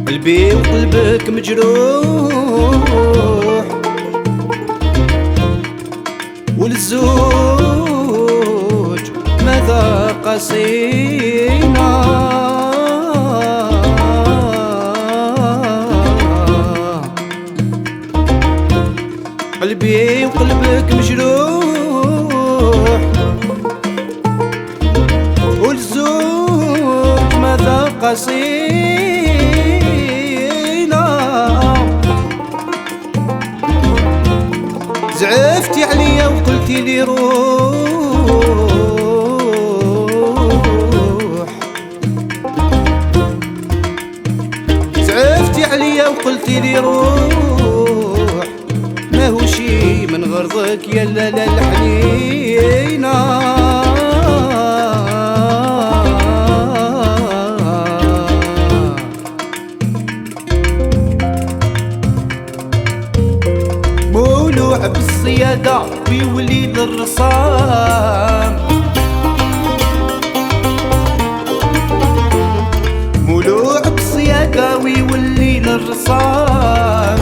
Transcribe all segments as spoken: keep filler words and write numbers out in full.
قلبي وقلبك مجروح، وللزوج ماذا قاسينا؟ قلبي وقلبك مجروح، والزوج ماذا قاسينا؟ زعفتي عليا وقلتي لي روح، زعفتي عليا وقلتي لي روح، ماهوش من غرضك يا لالا الحنينة. مولوع بالصيادة ويولي للرسام، مولوع بالصيادة ويولي للرسام.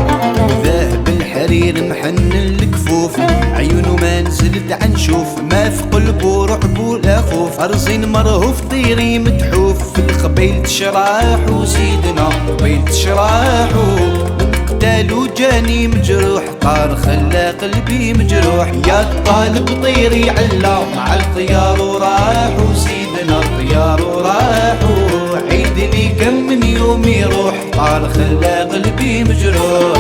ذاهب الحرير محنن الكفوف، عيونه ما نزلت عنشوف، ما في قلبه رعب ولا خوف. رزين مرهوف طيري متحوف، في القبيل تشراح وسيدنا قبيل تشراح، من قتالو جاني مجروح، طار خلى قلبي مجروح. يا الطالب طيري علا مع الطيار وراح، وسيدنا الطيار وراح، عيد لي كم من يوم يروح، طار خلى قلبي مجروح.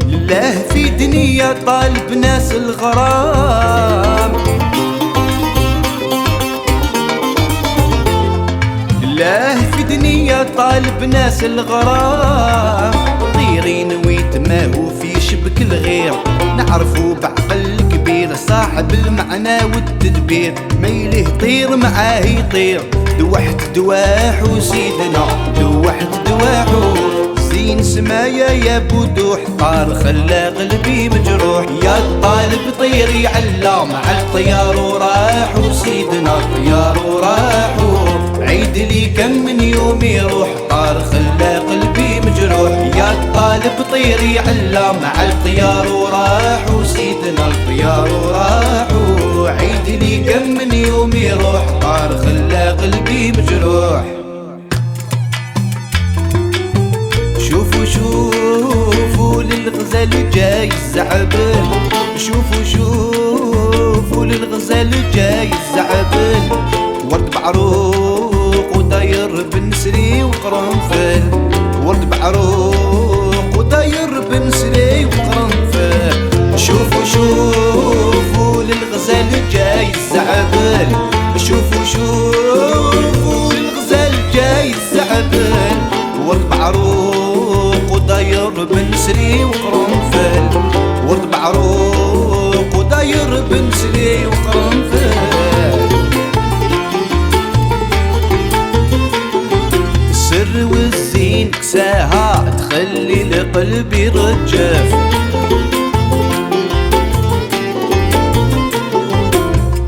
لله في دنيا طالب ناس الغرام، لله في دنيا طالب ناس الغرام. طيرين ويت ما هو في شبك الغير، نعرفو بعقل كبير صاحب المعنى والتدبير. ما يليه طير معاه يطير، دوحت دواح وسيدنا دوحت دواحو. زين سمايا يا بودوح، طار خلى قلبي مجروح. يا الطالب طيري علا مع الطيار وراح، وسيدنا الطيار وراح، عيد لي كم من يوم يروح، طار خلى قلبي مجروح. يا الطالب طيري علا مع الطيار وراح، وسيدنا الطيار وراح، عيد لي كم من يوم يروح، طار خلى قلبي مجروح. شوفوا شوفوا للغزال جاي الزعبل، شوفوا شوفوا للغزال جاي الزعبل، ورد بعروق وداير بنسري وقرنفل، ورد بعروق وداير بنسري وقرنفل. شوفوا شوفوا للغزال جاي الزعبل، شوفوا شوفوا للغزال جاي الزعبل، ورد بعروق وداير بنسري وقرنفل، ورد بعروق وداير بنسري وقرنفل. السر والزين كساها تخلي القلب يرجف.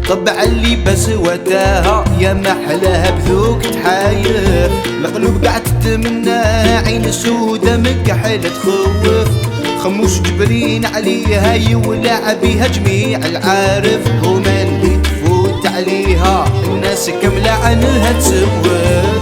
طبع اللباس وتاها يا محلاها بذوق تحاير، القلوب قاعد تتمنى، عين سودة مكحلة تخوف. خموش جبرين عليها يولع بها جميع العارف، هما اللي تفوت عليها الناس كاملة عنها تسوف.